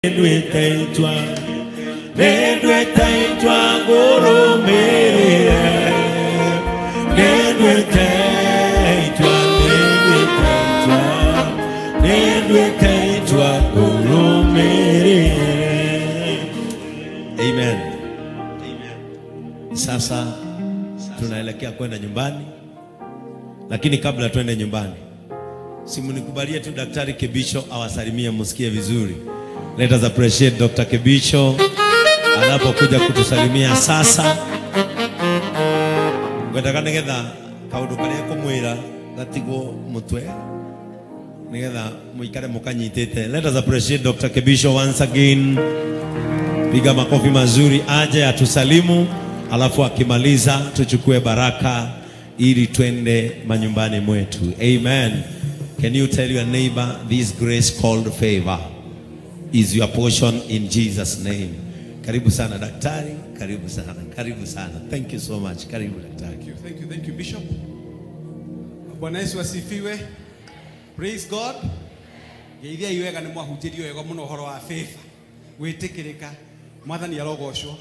Nĩnduĩte nĩnduĩte itua ngũrũmĩrĩre nĩnduĩte itua nĩnduĩte itua nĩnduĩte itua ngũrũmĩrĩre. Amen. Sasa tunaelekea kwenda nyumbani, lakini kabla tuende nyumbani, simunikubalie tu Daktari Kibicho awasalimie, msikie vizuri. Let us appreciate Dr. Kibicho anapokuja kutusalimia sasa. Ngwendaga nigetha kaundu karia kumwira gatigwo mutwe nigetha muikare mukanyitite. Let us appreciate Dr. Kibicho once again. Piga makofi mazuri, aje atusalimu, alafu akimaliza tuchukue baraka ili twende manyumbani mwetu. Amen. Can you tell your neighbor this grace called favor is your portion in Jesus name? Karibu sana daktari, karibu sana, karibu sana. Thank you so much. Karibu daktari. Thank you, thank you, thank you Bishop. Bwana Yesu asifiwe. Praise God. Geithia iwega ni mwahunjĩrio wega mũno ũhoro wa favor. Gwĩtĩkĩrĩka. Mwathani arogocwo.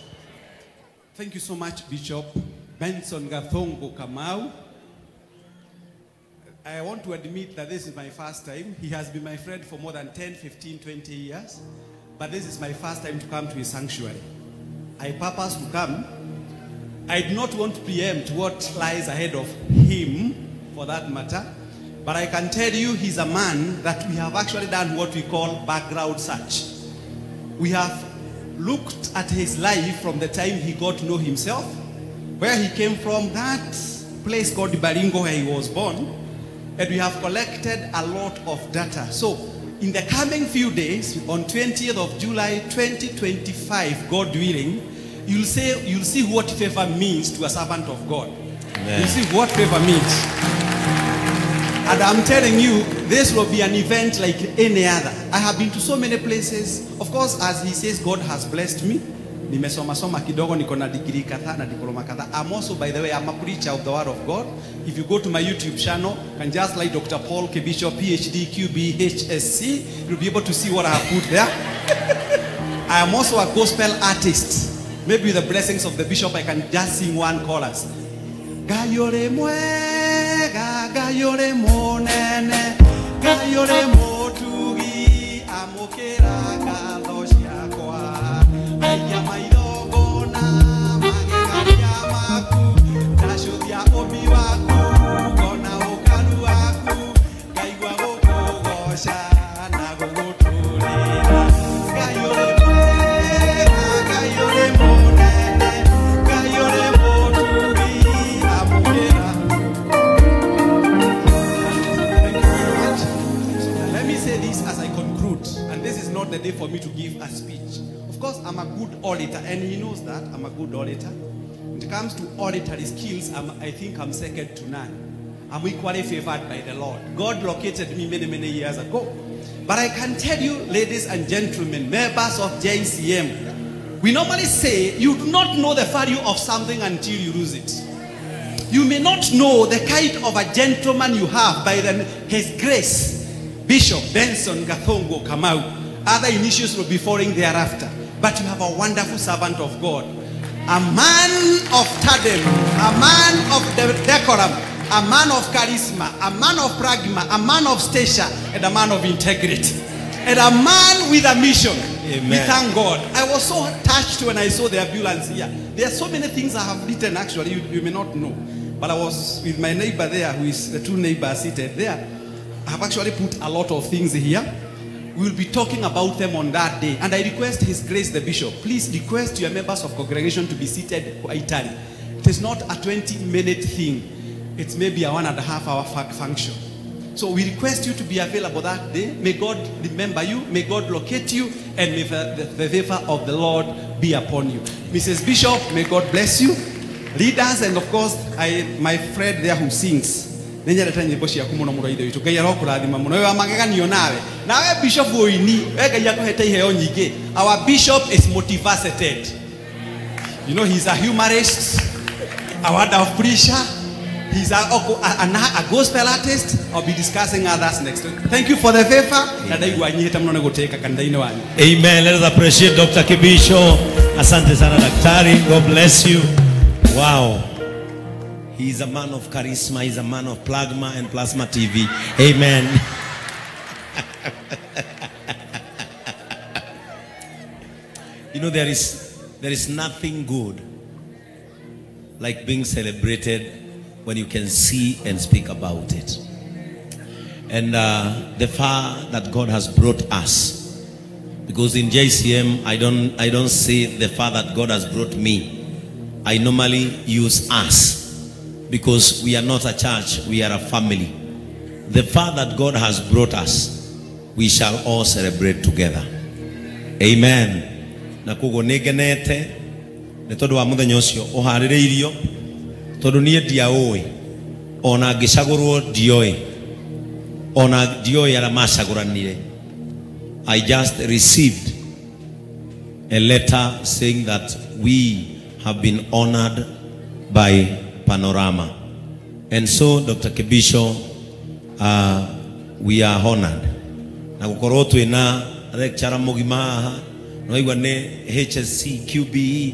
Thank you so much Bishop Benson Gathongo Kamau. I want to admit that this is my first time. He has been my friend for more than 10, 15, 20 years. But this is my first time to come to his sanctuary. I purpose to come. I do not want to preempt what lies ahead of him, for that matter. But I can tell you he's a man that we have actually done what we call background search. We have looked at his life from the time he got to know himself, where he came from, that place called Baringo where he was born, and we have collected a lot of data. So in the coming few days, on 20th of July 2025, God willing, you'll see what favor means to a servant of God. Amen. You'll see what favor means. And I'm telling you, this will be an event like any other. I have been to so many places. Of course, as he says, God has blessed me. Nimesoma soma kidogo, niko na degree kadhaa na diploma kadhaa. I'm also, by the way, I'm a preacher of the Word of God. If you go to my YouTube channel, and just like Dr. Paul Kibicho, PhD, QB, HSC, you'll be able to see what I have put there. I am also a gospel artist. Maybe with the blessings of the bishop, I can just sing one chorus. Gayore mwega, gayore monene, gayore motugi, amokera ngatho ciakwa. Aiya maithogona, magegania maku, ndacuthia ũmbi waku, ngona ũkaru waku, ngaigua gũkũgoca na gũgũtũrĩra. Gayore mwega, gayore monene, gayore motugi, amokera. Thank you very much. So let me say this as I conclude, and this is not the day for me to give a speech. Of course, I'm a good orator, and he knows that I'm a good orator. When it comes to oratory skills, I think I'm second to none. I'm equally favored by the Lord. God located me many, many years ago. But I can tell you, ladies and gentlemen, members of JCM, we normally say you do not know the value of something until you lose it. You may not know the kind of a gentleman you have by his grace, Bishop Benson Gathongo Kamau. Other initials will be following thereafter. But you have a wonderful servant of God, a man of tandem, a man of decorum, a man of charisma, a man of pragma, a man of stature, and a man of integrity, and a man with a mission. Amen. We thank God. I was so touched when I saw the ambulance here. There are so many things I have written, actually, you may not know. But I was with my neighbor there, who is the two neighbors seated there. I have actually put a lot of things here. We will be talking about them on that day. And I request His Grace the Bishop, please request your members of congregation to be seated quietly. It is not a 20-minute thing. It's maybe a 1.5 hour function. So we request you to be available that day. May God remember you. May God locate you. And may the favor of the Lord be upon you. Mrs. Bishop, may God bless you. Leaders, and of course, my friend there who sings. Nĩnyendete nyĩmbo ciaku mũno mũno ithe witũ. Ngai arokũrathima mũno. Wĩ wa mageganio nawe. Nawe Bishop ũini, we Ngai akũhete iheo nyingĩ. Our bishop is multifaceted. You know, he's a humorist, a word of preacher, He's a gospel artist. I'll be discussing others next week. Thank you for the favor. Amen. Let us appreciate Dr. Kibicho. Asante sana daktari. God bless you. Wow. He is a man of charisma. He's a man of Plagma and Plasma TV. Amen. You know, there is nothing good like being celebrated when you can see and speak about it. And the far that God has brought us, because in JCM I don't say the far that God has brought me. I normally use us, because we are not a church, we are a family. The far that God has brought us, we shall all celebrate together. Amen. Na koguo nĩngenete nĩ tondũ wa mũthenya ũcio ũharĩrĩirio, tondũ niĩ ndiaũĩ, ona ngĩcagũrwo ndioĩ, ona ndioĩ arĩa macagũranire. I just received a letter saying that we have been honored by Panorama. And so Dr. Kibicho, we are honored. Na gũkorwo twĩna lecturer mũgima haha, no igua nĩ HSC, QBE,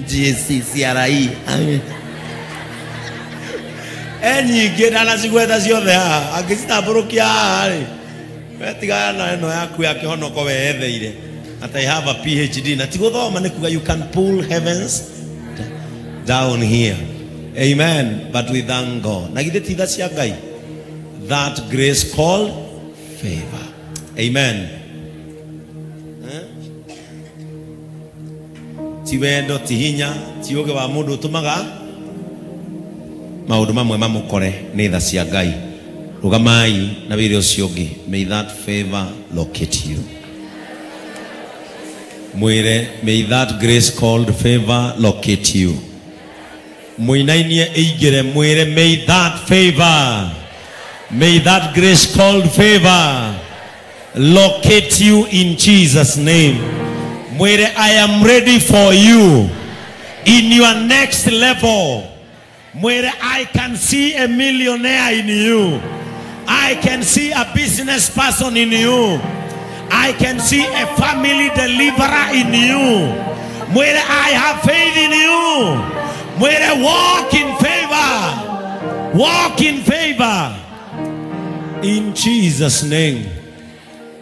GSC, CRE. Enyingĩ ndanacigweta ciothe haha, angĩcitambũrũkia haha rĩ, wetigana na ĩno yaku ya kĩhonoko weetheire. That I have a PhD. Na ti gũthoma nĩ kuga you can pull heavens down here. Amen. But we thank God. Na githĩ ti tha cia Ngai? That grace called favor. Amen. Ti wendo, ti hinya, ti ũgĩ wa mũndũ ũtũmaga maũndũ mamwe mamũkore nĩ tha cia Ngai. Rũgamai na wĩre ũcio ũngĩ. May that favor locate you. Mwĩre, may that grace called favor locate you. Mũinainie ĩingĩre, mwĩre, may that favor, may that grace called favor locate you in Jesus' name. Mwĩre, I am ready for you in your next level. Mwĩre, I can see a millionaire in you. I can see a business person in you. I can see a family deliverer in you. Mwĩre, I have faith in you. Mwĩre, walk in favor. Walk in favor. In Jesus' name.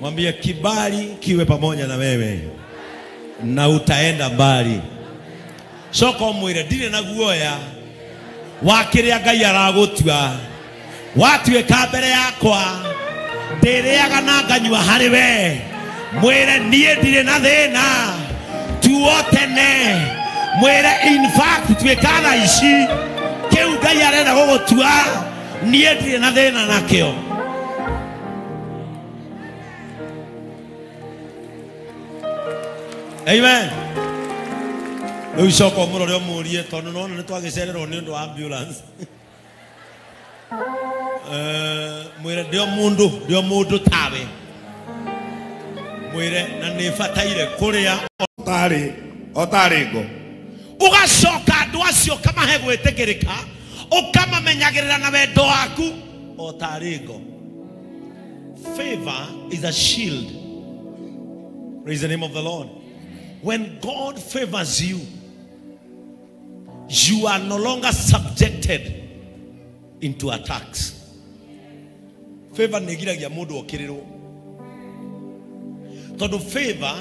Mwambie kibali kiwe pamoja na wewe, na utaenda mbali. Soko mwĩre, ndirĩ na guoya wa kĩrĩa Ngai aragũtua. Watuĩka mbere yakwa, ndĩrĩaga na nganyua harĩ we. Mwĩre, niĩ ndirĩ na thĩna, tuo tene. Mwĩre, in fact tuĩka tha ici, kĩu Ngai arenda gũgũtua, niĩ ndirĩ na thĩna nakĩo. Amen. Rĩu coka ũmũrore ũmũrie, tondũ nĩwona nĩtwagĩcererwo nĩ ũndũ wa ambulance. Mwĩre ndĩ o mũndũ tawe. Mwĩre na nĩbataire kũrĩa o tarĩ ngo. Ũgacoka andũ acio ũkamahe gwĩtĩkĩrĩka, ũkamamenyagĩrĩra na wendo waku o tarĩ ngo. Favor is a shield. Praise the name of the Lord. When God favors you, you are no longer subjected into attacks. Favor nĩgiragia mũndũ okĩrĩrwo. Tondũ favor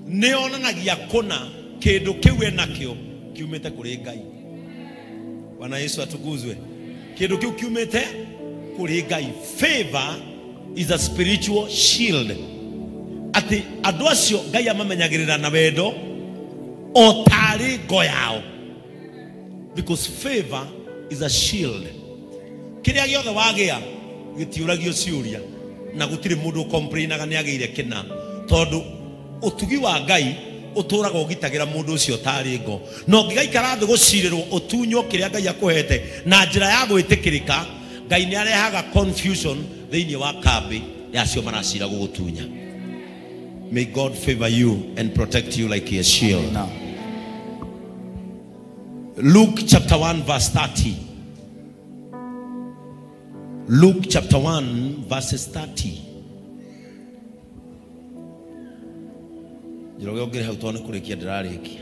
nĩyonanagia kũna kĩndũ kĩu enakĩo kiumĩte kũrĩ Ngai. Bwana Yesu atukuzwe. Kĩndũ kĩu kiumĩte kũrĩ Ngai. Favor is a spiritual shield. Atĩ andũ acio Ngai amamenyagĩrĩra na wendo o tarĩ ngo yao. Because favor is a shield. Kĩrĩa gĩothe wagĩa gĩtiũragio ciũria, na gũtirĩ mũndũ ũcomplainaga nĩ agĩire kĩna, tondũ ũtugi wa Ngai ũtũraga ũgitagĩra mũndũ ũcio tarĩ ngo. Na ũngĩgaikara thĩ gũcirĩrwo ũtunywo kĩrĩa Ngai akũhete na njĩra ya gwĩtĩkĩrĩka, Ngai nĩ arehaga confusion thĩinĩ wa kambĩ ya acio maracira gũgũtunya. May God favor you and protect you like a shield. No. Luke chapter 1 verse 30. Luke chapter 1 verses 30. Njoroge ongere hau tone kurikia ndirarikia.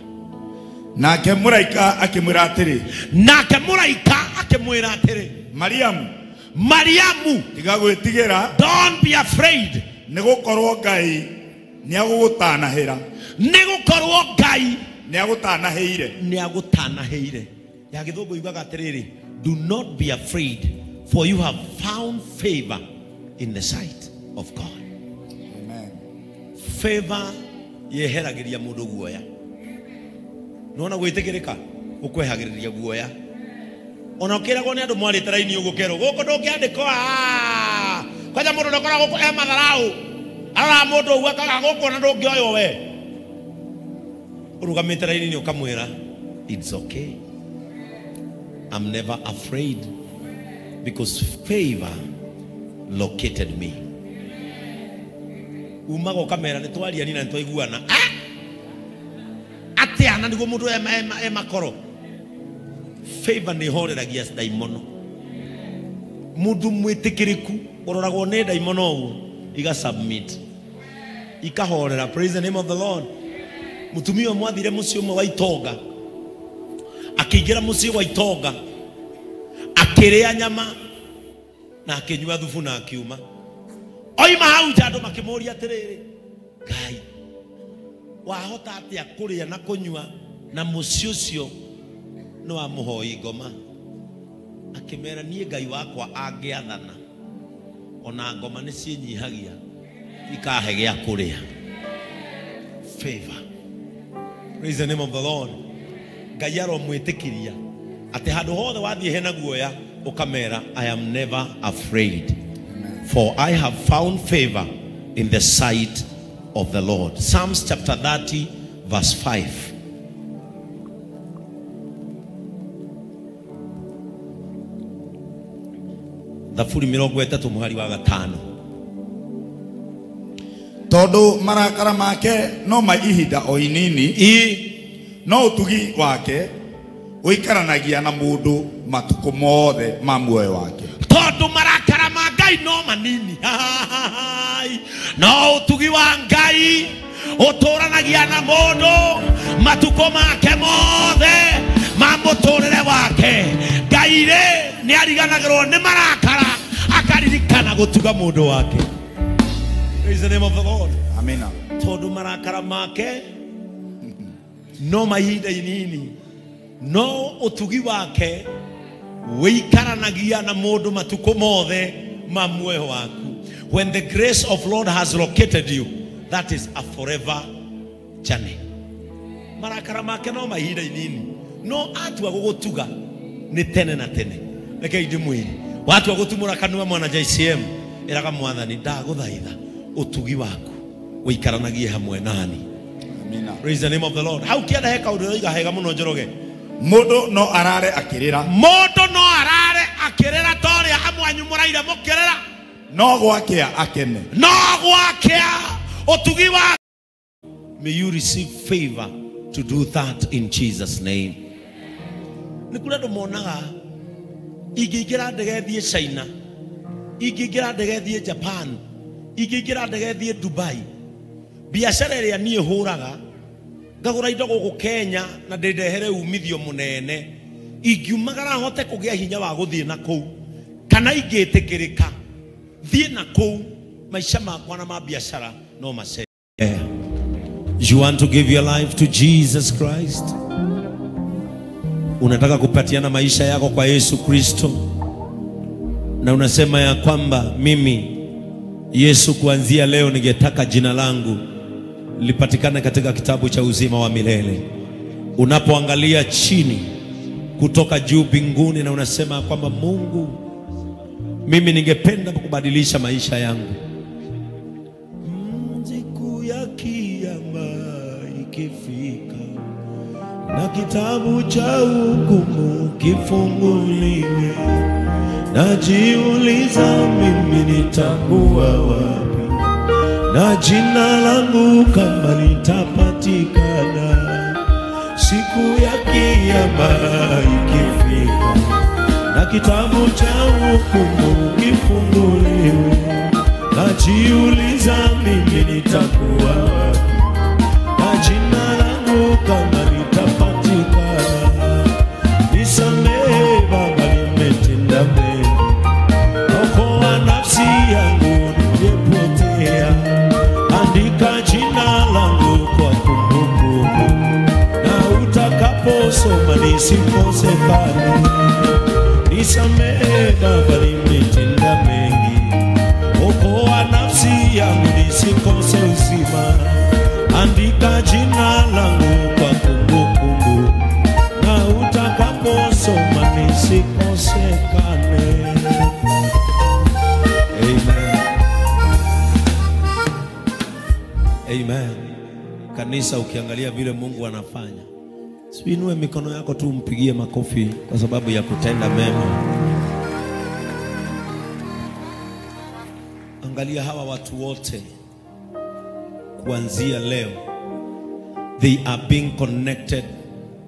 Nake muraika akimwira atiri. Nake muraika akimwira atiri. Mariamu. Mariamu, tiga gwitigira. Don't be afraid. Nigukorwo Ngai niagugutanahira. Nigukorwo Ngai niagutanaheire. Niagutanaheire. Ya githungu yugaga atiriri, do not be afraid, for you have found favor in the sight of God. Amen. Favor yeheragiria mundu guoya. Nona gwitikirika ukwehagiriria guoya. Ona ukiragwo ni andu mwarite raini uguo kerwo guku ndungiandikwo kwanja mundu ndakora guku e matharau arora mundu uguo akaga guku na ndungioywo we urugamite raini ni ukamwira it's okay, I'm never afraid because favor located me. Umaga ukamera ni twaria ni na twaiguana atia na niguo mundu e makoro. Favor ni horeragia ndaimono. Mundu mwitikiriku uroragwo ni ndaimono uguo iga submit ikahorera. Praise the name of the Lord. Mutumia ũmwe athire muciĩ ũmwe wa itonga, akĩingĩra muciĩ wa itonga akĩrĩa nyama na akĩnyua thubu na akiuma. Oima hau nja andũ makĩmũria atĩrĩrĩ, Ngai wahota atĩa kũrĩa na kũnyua na mũciĩ ũcio nĩ wa mũhoi ngoma? Akĩmera, niĩ Ngai wakwa angĩathana ona ngoma nĩ ciĩnyihagia ikahe gĩa kũrĩa. Favor. Praise the name of the Lord. Ngai aromwĩtĩkĩria atĩ handũ hothe wathiĩ hena guoya ũkamera, I am never afraid, for I have found favor in the sight of the Lord. Psalms chapter 30 verse 5. Thaburi 30 muhari wa 5. Tondu marakara make no ma ihinda o inini, no utugi wake uikaranagia na mundu matuko mothe ma muoyo wake. Tondu marakara ma Ngai no manini, no utugi wa Ngai uturanagia na mundu matuko make mothe ma muturire wake. Ngai ri ni ariganagirwo ni marakara akaririkana gutuga mundu wake. Praise the name of the Lord. Amen. Tondu marakara make no mahinda inini, no utugi wake wikaranagia na mundu matuko mothe ma muoyo waku. When the grace of Lord has located you, that is a forever journey. Marakara make no mahinda inini, no atua gugutuga ni tene na tene. Reke ndimwire watua gutumura kanua mwana JCM iraga mwathani ndaguthaitha utugi waku wikaranagie hamwe nani. Amina. Praise the name of the Lord. Hau kianda he kaundu iga hega muno Njoroge. Mundu no arare akirira. Mundu no arare akirira toria amwanyu muraire mukirira. No gwakia akene. No gwakia utugi wa. May you receive favor to do that in Jesus name. Ni kuri andu monaga ingĩingĩra ndege thiĩ China, ingĩingĩra ndege thiĩ Japan, ingĩingĩra ndege thiĩ Dubai, biacara ĩrĩa niĩ hũraga ngagũra indo gũkũ Kenya na ndĩndehere umithio mũnene, ingiumagara hote kũgĩa hinya wa gũthiĩ na kũu kana ingĩtĩkĩrĩka thiĩ na kũu, maica makwa na ma biacara no macenjie. You want to give your life to Jesus Christ? Unataka kupatiana maisha yako kwa Yesu Kristo, na unasema ya kwamba mimi Yesu, kuanzia leo ningetaka jina langu lipatikane katika kitabu cha uzima wa milele. Unapoangalia chini kutoka juu mbinguni na unasema kwamba Mungu, mimi ningependa kubadilisha maisha yangu. Siku ya kiyama ikifika na kitabu cha hukumu kifunguliwe, najiuliza mimi nitakuwa wapi, na jina langu kama litapatikana. Siku ya kiyama Baba ikifika na kitabu cha hukumu kifunguliwe, najiuliza mimi nitakuwa wapi, na jina langu kama litapatikana. Nisamehe Baba, nimetenda mengi, okoa nafsi yangu niliyepotea, andika jina langu kwa kumbukumbu, na utakaposoma nisikosekane. Nisamehe Baba, nimetenda mengi, okoa nafsi yangu nisikose uzima, andika jina langu kwa kumbukumbu, na utakaposoma nisikosekane. Amen. Amen. Kanisa, ukiangalia vile Mungu anafanya, siinue mikono yako tu umpigie makofi kwa sababu ya kutenda mema. Angalia hawa watu wote kuanzia leo, they are being connected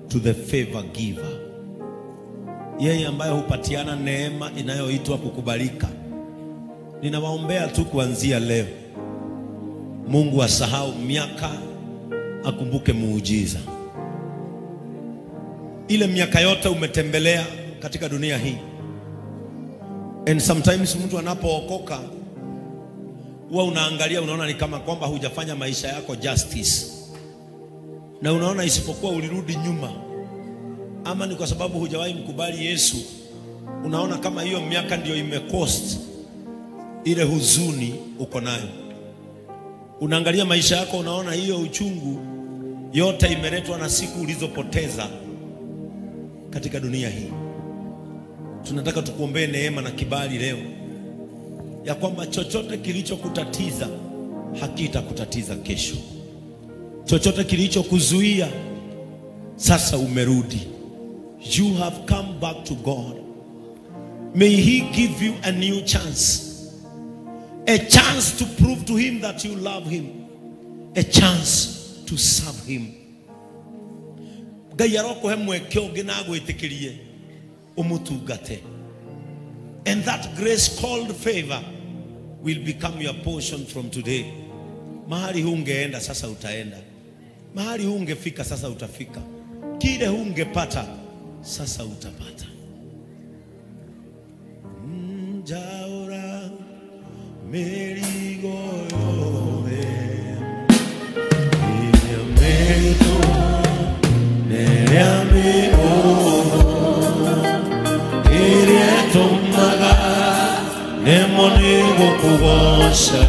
to the favor giver. Yeye ambaye hupatiana neema inayoitwa kukubalika. Ninawaombea tu kuanzia leo, Mungu asahau miaka, akumbuke muujiza. Ile miaka yote umetembelea katika dunia hii. And sometimes mtu anapookoka huwa unaangalia unaona ni kama kwamba hujafanya maisha yako justice. Na unaona isipokuwa ulirudi nyuma, ama ni kwa sababu hujawahi mkubali Yesu, unaona kama hiyo miaka ndio imecost ile huzuni uko nayo. Unaangalia maisha yako unaona hiyo uchungu yote imeletwa na siku ulizopoteza katika dunia hii. Tunataka tukuombee neema na kibali leo, ya kwamba chochote kilichokutatiza hakitakutatiza kesho. Chochote kilichokuzuia sasa umerudi. You have come back to God. May he give you a new chance. A chance to prove to him that you love him. A chance to serve him. Ngai arokuhe mweke ũngĩ na agwĩtĩkĩrie ũmũtungate. And that grace called favor will become your portion from today. Mahali hungeenda sasa utaenda. Mahali hungefika sasa utafika. Kile hungepata sasa utapata. Njaura merigo yore imeto neame o ere tomaga nemone gokugosha.